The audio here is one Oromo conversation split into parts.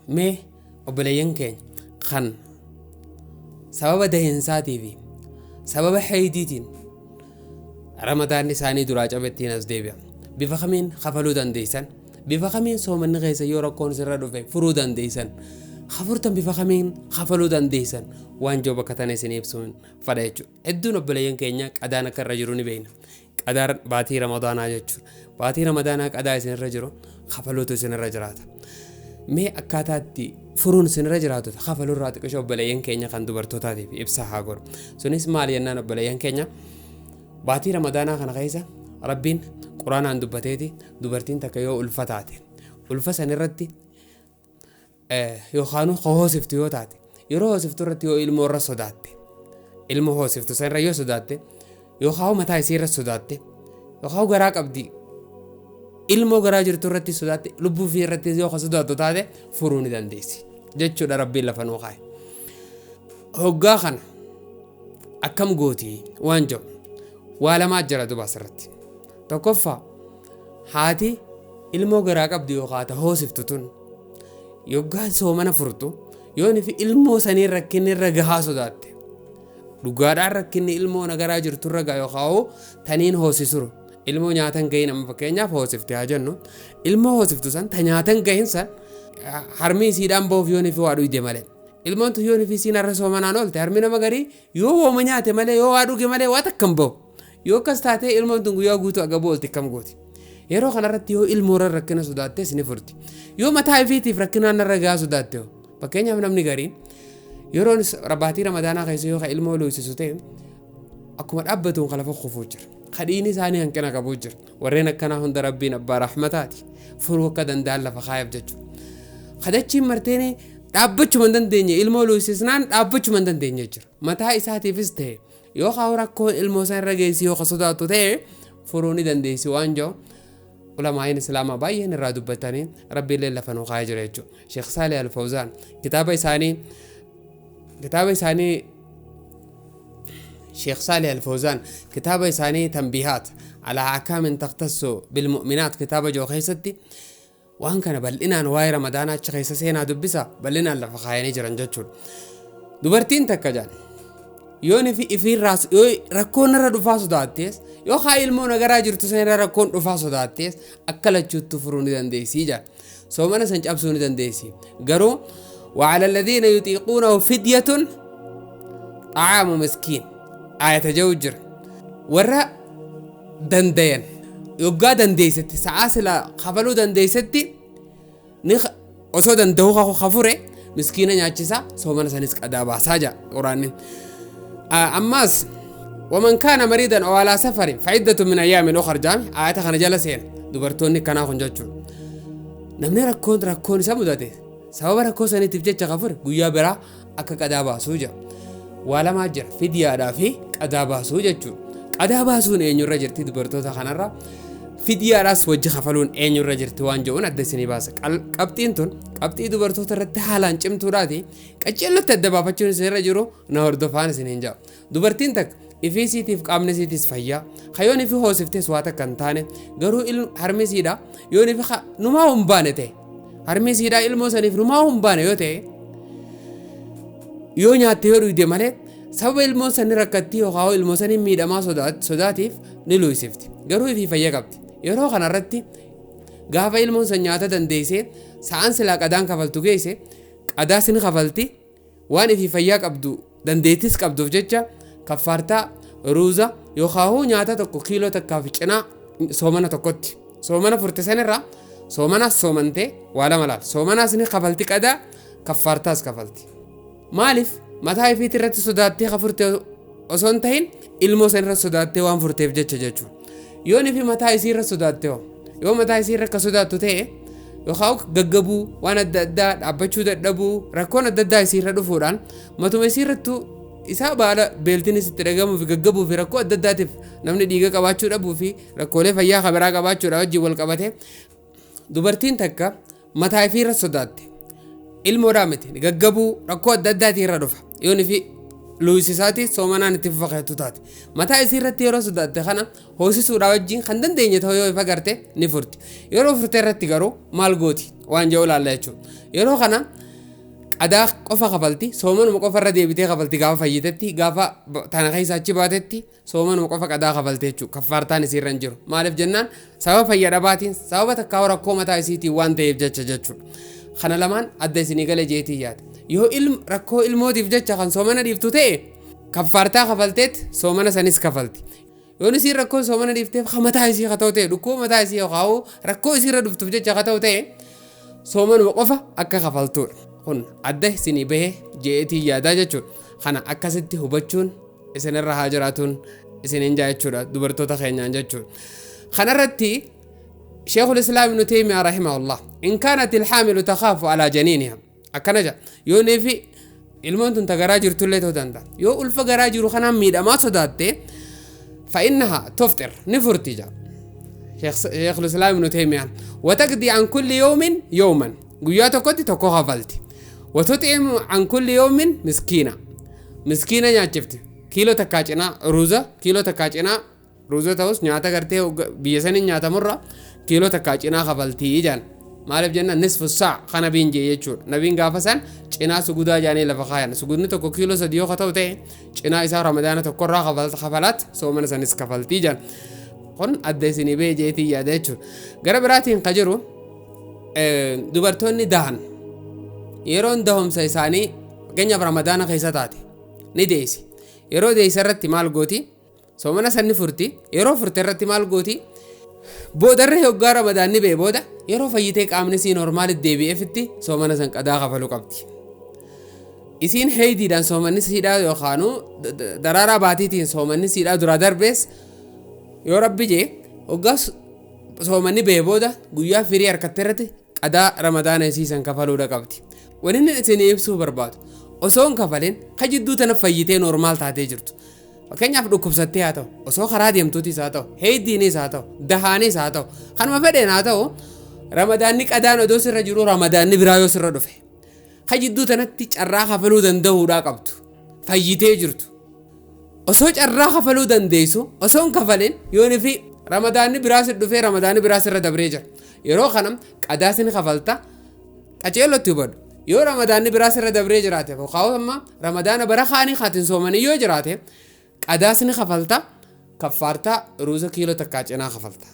Mee obboleeyyan keenya kan sababa dahinsaatii fi sababa haydiitiin ramadaanni isaanii duraa cabettiin as deebi'a. Bifa kamiin kafaluu dandeessan? Bifa kamiin soomanni keessa yoo rakkoon sirra dhufe furuu dandeessan? Kafurtan bifa kamiin kafaluu dandeessan? Waan jiru bakka tana isin ibsuun fadha jechuudha. Hedduun obboleeyyan keenya qadaan akka irra jiru ni beekna. Qadaan baatii ramadaanaa jechuudha. Baatii ramadaanaa qadaa isin irra jiru kafaluutu isin irra jiraata. Mee akkaataa itti furuun isin irra jiraatu kafaluu irraa xiqqisho obboleeyyan keenya kan dubartootaatiif ibsa haa godhu. Sunis maal jennaan obboleeyyan keenya baatii ramadaanaa kana keessa Rabbiin quraanaan dubbateeti dubartiin takka yoo ulfa taate ulfa san irratti yookaan hoosiftu yoo taate yeroo hoosiftu irratti yoo ilmoo irra sodaatte ilmoo hoosiftu san irra yoo sodaatte yookaan mataa isii irra sodaatte yookaan garaa qabdi ilmoo garaa jirtu irratti sodaatte lubbuu fi irratti yoo sodaattu taate furuu ni dandeessi jechuudha Rabbiin lafa nuu kaa'e. Hoggaa kana akkam gooti waan jedhu waa lamaa jira duba asirratti. Tokkoffaa haati ilmoo garaa qabdu yookaan ta hoosiftu tun yoggaan soomana furtu yoo fi ilmoo sanii rakkinni irra gahaa sodaatte dhugaadhaan rakkinni ilmoo nagaraa jirtu irra gaha yookaan taniin hoosisuru ilmoo nyaatan gahin amma fakkeenyaaf hoosifte haa jennu ilmoo hoosiftu san ta nyaatan gahin san harmi isiidhaan bahuuf yoo fi waa dhuyde malee ilmoon tun yoo fi isiin har'a soomanaan oolte harmi nama garii yoo wooma nyaate malee yoo waa dhuge malee waa takka hin bahu yoo akkas taatee ilmoon tun guyyaa guutuu agabuu oolte akkam gooti. Yeroo kanarratti yoo ilmoo irra rakkina sodaattes ni furti. Yoo mataa ifiitiif rakkinaan irra gahaa sodaatte hoo fakkeenyaaf namni gariin yeroo baatii ramadaanaa keessa yoo ilmoo luusisu ta'e akkuma dhaabbatuun kan lafa kufuu jira. Kadhiin isaanii hanqina qabuu jira. Warreen akkanaa hunda Rabbiin abbaa rahmataati. Furuu akka danda'an lafa kaayaaf jechuudha. Kadachiin marteen dhaabbachuma hin dandeenye ilmoo luusisnaan dhaabbachuma hin dandeenye jira. Mataa isaatiifis ta'e yoo kaa rakkoon ilmoo san irra geessi yoo ka sodaattu ta'e furuu ni dandeessi waan jiru. Ulamaa'iin Islaamaa baay'een irraa dubbatanii Rabbiillee lafa nuu kaa'ee jira jechuudha. Sheekh Saalih Al-Fawzaan kitaaba isaanii Sheekh Saalih Al-Fawzaan kitaaba isaanii Tanbiihaat alaa ahkaamin takhtassu bilmu'minaat kitaaba jiru keessatti waan kana bal'inaan waa'ee ramadaanaa achi keessa seenaa dubbisa bal'inaan lafa kaayanii jiran jechuudha. Dubartiin takka jaan yoo nifi ifiirraa yoo rakkoon irra dhufaa sodaattees yoo haa ilmoo nagaraa jirtu san irra rakkoon dhufaa sodaattees akka lachuutti furuu ni dandeessii jaan. Soomana san cabsuu ni dandeessi. Garuu وعلى الذين يطيقونه فدية طعام مسكين آية جوجر ورا dandayan yoggaa dandeessetti sa'aa sila kafaluu dandeessetti ni osoo danda'uu kafure miskiina nyaachisa soomana sanis qadaa baasaa jaa quraanni. Ammaas ومن كان مريضا أو على سفر فعدة من أيام أخر jaami aayata kana jala seena dubartoonni kanaa kun jechuudha. Namni rakkoon isa mudate sababa rakkoo saniitiif jecha kafure guyyaa biraa akka qadaa baasuu jira. Waa lamaa jira fidiyaadhaa fi qadaa baasuu jechuudha. Qadaa baasuun eenyurra jirti dubartoota kanarra fidiyaadhaas wajji kafaluun eenyurra jirti waan jedhuun adda isinii baasa. Qabxiin tun qabxii dubartoota irratti haalaan cimtuudhaati qaceellotti adda baafachuun isinirra jiru na hordofaan isiniin jedha. Dubartiin takka ifii isiitiif qaamni isiitiis fayyaa kayoon ifi hoosiftes waa takka hin taane garuu harmi isiidha yoon ifi numaa hin baane ta'e harmi isiidha ilmoo saniif numaa hin baane yoo ta'e yoo nyaatte yoo dhugde malee sababa ilmoon sanii rakkattii yookaan ilmoo sanii miidhamaa sodaatiif ni luusifti. Garuu ifii fayya qabdi. Yeroo kanarratti gaafa ilmoon san nyaata dandeessee sa'aan silaa qadaan kafaltu geesse qadaas ni kafalti waan ifii fayyaa qabdu dandeettis qabduuf jecha kaffaartaa ruuza yookaan nyaata tokko kiiloo takkaaf cinaa soomana tokkotti soomana furte sanirraa soomanaas soomantee waa lama laal soomanaas ni kafalti qadaa kaffaartaas kafalti. Maaliif mataa ifiitii irratti sodaattee kafurte osoo hin ta'in ilmoo san irra sodaattee waan furteef jecha jechuudha. Yoo ifi mataa isii irra sodaatte hoo yoo mataa isii irra akka sodaattu ta'e yookaan gaggabuu waan adda addaa dhaabbachuu dadhabuu rakkoon adda addaa isii irra dhufuudhaan matuma isii irrattuu isaa baala beeltinis itti dhagamuu fi gaggabuu fi rakkoo adda addaatiif namni dhiiga qabaachuu dhabuu fi rakkoolee fayyaa kabiraa qabaachuudha wajjin wal qabate dubartiin takka mataa ifii irra sodaatte ilmoodhaa miti gaggabuu rakkoo adda addaatii irra dhufa yoon ifi Luusisaati soomanaan itti fufa taate. Mataa isii irratti yeroo sodaatte kana hoosisuudhaa wajjin kan dandeenye ta'uu yoo ifa garte ni furti. Yeroo furte irratti garuu maal gooti waan jedhu ilaalla jechuudha. Yeroo kana qadaa qofa kafalti, soomanuma qofa irra deebitee kafalti gaafa fayyitetti, gaafa tana keessa achi baatetti soomanuma qofa qadaa kafalti jechuudha. Kaffaartaan isiirra hin jiru. Maaliif jennaan sababa fayya dhabaatiin, sababa takkaa rakkoo mataa isiitiin waan ta'eef jecha jechuudha. Kana lamaan adda isinii galee jeetii yaada. Yoo rakkoo ilmootiif jecha kan soomana dhiiftu ta'e kaffaartaa kafalteet soomana sanis kafalti. Yoon isiin rakkoo soomana dhiifteef kan mataa isii haa ta'u ta'e, dhukkuba mataa isii yookaan rakkoo isiirra dhuftuuf jecha haa ta'u ta'e, soomanuma qofa akka kafaltuudha. Kun adda isinii bahee jeetii yaadaa jechuudha. Kana akkasitti hubachuun isinirra haa jiraatuun isiniin jaa jechuudha, dubartoota keenyaan jechuudha. Kanarratti Sheekul Islaam Ibnu Taymiyaa rahimahullah, in kaanat ilhaamilu takhaafu alaa janiiniha, akkana jedha. Yoo neefi ilmoon tun ta garaa jirtullee ta'uu danda'a. Yoo ulfa garaa jiru kanaan miidhamaa sodaatte, fa'innaha tufxir, ni furti jedha. Sheekul Islaam Ibnu Taymiyaan, wataqdii an kulli yawmin yawman, guyyaa tokkotti tokko kafalti. Watuximu an kulli yawmin miskiina, miskiina nyaachifti. Kiiloo takkaa cinaa ruuza, kiiloo takkaa cinaa ruuza ta'us nyaata gartee biyya saniin nyaatamurra kiiloo takkaa cinaa kafaltii jedhan. Maaliif jennaan nisfu saa kan nabiin jee jechuudha. Nabiin gaafa san cinaa sugudaa jaanii lafa kaayan. Sugudni tokko kiiloo 3 yoo ta'u ta'e, cinaa isaa Ramadaana tokkorraa kafalaat soomana sanis kafaltii jedhan. Kun adda isinii bahee jeetii yaada jechuudha. Gara biraatiin ka jiru, dubartoonni dahan yeroon dahumsa isaanii fakkeenyaaf Ramadaana keessa taate ni deessi. Yeroo deessa irratti maal gooti? Soomana san ni furti. Yeroo furte irratti maal gooti? Boodarra hoggaa Ramadaanni ba'e booda yeroo fayyitee qaamni isii normaalitti deebi'eefitti soomana san qadaa kafaluu qabdi. Isiin heeydiidhaan soomanni siidhaa yookaanuu daraaraa baatiitiin soomanni siidhaa duraa darbees, yoo Rabbi jee hoggaa soomanni ba'e booda guyyaa firii harkatte irratti qadaa Ramadaana isii san kafaluudha qabdi. Wanni inni isinii ibsuu barbaadu, osoo hin kafalin ka jidduu tana fayyitee normaal taatee jirtu. Fakkeenyaaf dhukkubsattee haa ta'u, osoo karaa deemtuutis haa ta'u, heeydiinis haa ta'u, dahaanis haa ta'u, kanuma fedheen haa ta'u, Ramadaanni qadaan odoo sirra jiru Ramadaanni biraa yoo sirra dhufe, ka jidduu tanatti carraa kafaluu danda'uudhaa qabdu, fayyitee jirtu. Osoo carraa kafaluu dandeessu, osoo hin kafalin yoon fi Ramadaanni biraa si dhufee Ramadaanni biraa sirra dabree jira. Yeroo kana qadaa sin kafalta, qaceellotti hubadhu. Yoo Ramadaanni biraa sirra dabree jiraate, yookaan amma Ramadaana bara kaanii kaatiin soomanii yoo jiraate, qadaas ni kafalta, kaffaartaa ruuza kiiloo takkaa cinaa kafalta.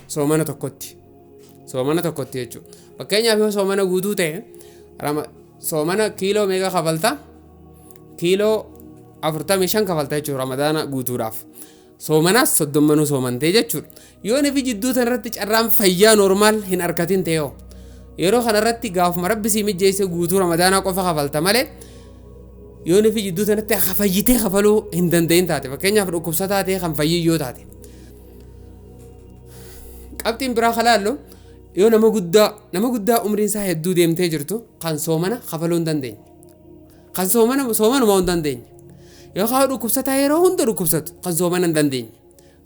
Soomana tokkotti. Soomana tokkotti jechuudha. Fakkeenyaaf yoo soomana guutuu ta'e, soomana kiiloo meeqa kafalta? Kiiloo 45 kafalta jechuudha Ramadaana guutuudhaaf. Soomanaas 30nuu soomantee jechuudha. Yoo nafi jidduu tanarratti carraan fayyaa normaal hin argatin ta'e hoo? Yeroo kanarratti gaafuma Rabbi sii mijjeesse guutuu Ramadaanaa qofa kafalta malee, yoo nafi jidduu tanatti fayyitee kafaluu hin danda'in taate, fakkeenyaaf dhukkubsataa ta'e kan fayyin yoo taate. Qabxiin biraa kalaallu, yoo nama guddaa umriin isaa hedduu deemtee jirtu kan soomana kafaluu hin dandeenye. Kan soomana soomanuma hin dandeenye. Yookaan dhukkubsataa yeroo hunda dhukkubsatu kan soomana hin dandeenye.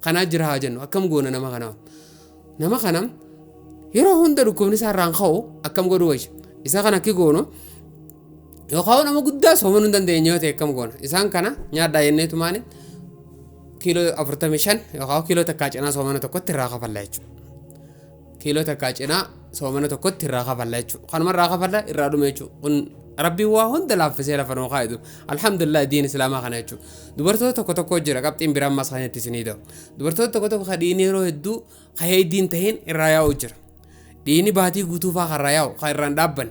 Kanaa jira haa jennu, akkam goona nama kanaa? Nama kana yeroo hunda dhukkubni isaa irraan ka'u akkam godhuu wayya? Isa kana akki goonu, yookaan nama guddaa soomanuu hin dandeenye yoo ta'e akkam goona? Isaan kana nyaadhaa jennee tumaani kiiloo 45 yookaan kiiloo takkaa cinaa soomana tokkotti irraa kafalla jechuudha. Kiiloo takkaa cinaa soomana tokkotti irraa kafalla jechuudha. Kanuma irraa kafalla, irraa dhume jechuudha. Kun Rabbiin waa hunda laaffisee lafa nuu kaa'itu. Alhamdulillah, diin Islaamaa kana jechuudha. Dubartoota tokko tokko jira, qabxiin biraa ammas kan itti isinii ta'u. Dubartoota tokko tokko ka dhiini yeroo hedduu ka heeydiin tahin irraa yaa'u jira. Dhiini baatii guutuu faa kan irraa yaa'u kan irraan dhaabban.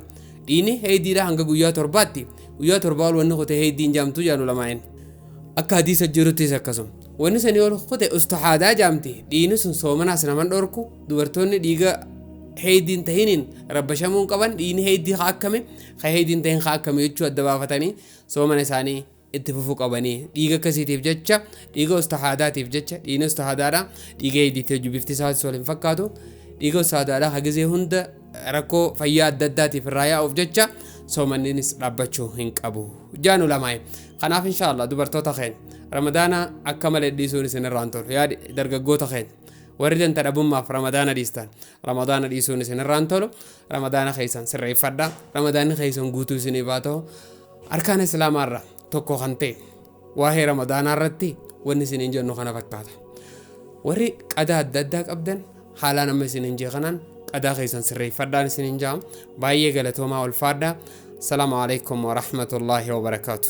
Dhiini heeydiidha hanga guyyaa 7tti, guyyaa 7 ol wanni kute heeydiin jaamtuu jaanu lamaa'in. Akka hadiisa jiruttis akkasuma. Wanni sanii ol kute ustahaadaa jaamti. Dhiini sun soomanaas naman dhorku. Dubartoonni dhiiga heeydiin tahiniin rabbashamuu hin qaban. Dhiini heeydii haa akkami, ka heeydiin tahin haa akkami jechuu adda baafatanii soomana isaanii itti fufuu qabanii. Dhiiga akkasiitiif jecha, dhiiga ustahaadaatiif jecha, dhiigni ustahaadaadha. Dhiiga heeydiitti hojii bifti isaas wal hin fakkaatu. Dhiiga ustahaadaadha hagizee hunda rakkoo fayyaa adda addaatiif irraa yaa'uuf jecha soomanninis dhaabbachuu hin qabu. Jaanu lamaa'e. Kanaaf inshaallah dubartoota keenya, Ramadaana akka malee dhiisuun isin irraan tolu. Yaadi dargaggoota keenya, warri danta dhabummaaf Ramadaana dhiistan, Ramadaana dhiisuun isin irraan tolu. Ramadaana keessan sirreeffadha. Ramadaanni keessan guutuu isiniif haa ta'u. Arkaan Islaamaarra tokko kan ta'e Waa'ee Ramadaanaa irratti wanni isiniin jennu kana fakkaata. Warri qadaa adda addaa qabdan haalaan amma isiniin jee kanaan qadaa keessan sirreeffadhaan isiniin jaa. Baay'ee galatoomaa, ulfaadhaa. Salaamu alaikum wa rahmatullaahi wa barakaatu.